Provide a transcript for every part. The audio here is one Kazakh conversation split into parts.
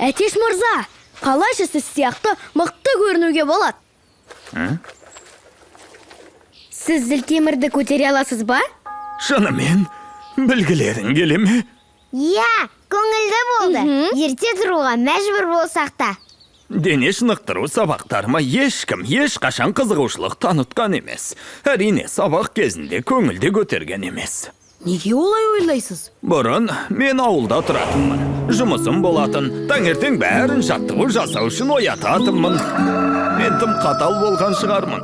Әтеш мырза, қалайша сіз сияқты мықты көрінуге болады? Сіз зілтемірді көтере аласыз ба? Шынымен, білгілерің келе ме? Иә, көңілді болды. Ерте тұруға мәжбүр болсақ та. Дене шынықтыру сабақтарыма ешкім ешқашан қызығушылық танытқан емес. Әрине, сабақ кезінде көңілде көтерген емес. Неге олай ойлайсыз? Бұрын мен ауылда тұратынмын. Жұмысым болатын, таңертең бәрін жаттығу жасау үшін оятатынмын. Мен тым қатал болған шығармын.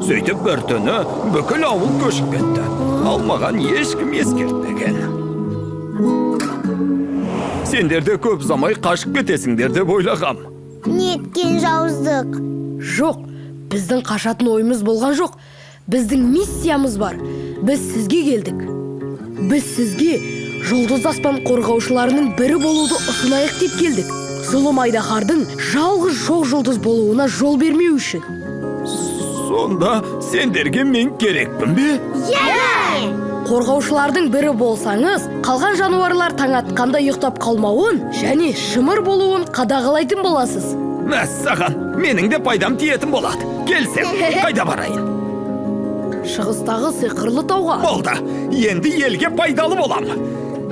Сөйтіп бір түні бүкіл ауыл көшіп кетті. Ал маған ешкім ескертпеген. Сендер де көп ұзамай қашып кетесіңдер деп ойлағам. Неткен жауыздық. Жоқ, біздің қашатын ойымыз болған жоқ. Біздің миссиямыз бар. Біз сізге келдік. Біз сізге жұлдыз аспан қорғаушыларының бірі болуды ұсынайық деп келдік. Зұлым айдаһардың жалғыз шоқ жұлдыз болуына жол бермеу үшін. Сонда сендерге мен керекпін бе? Иә! Қорғаушылардың бірі болсаңыз, қалған жануарлар таң атқанда ұйықтап қалмауын және шымыр болуын қадағалайтын боласыз. Мәссаған, менің де пайдам тиетін болады. Келсем, қайда барайын? Шығыстағы сиқырлы тауға. Болды, енді елге пайдалы болам.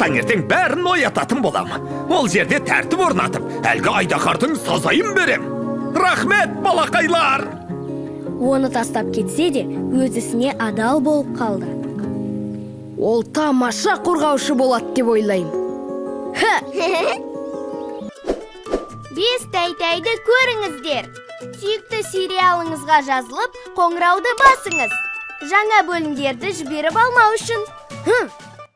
Таңертең бәрін оятатын болам. Ол жерде тәртіп орнатып, әлгі айдаһардың сазайын берем. Рахмет, балақайлар! Оны тастап кетсе де, өз ісіне адал болып қалды. Ол тамаша қорғаушы болады деп ойлаймын. Бес тәй-тәйді көріңіздер. Сүйікті сериалыңызға жазылып, қоңырауды басыңыз. Жаңа бөлімдерді жіберіп алмау үшін.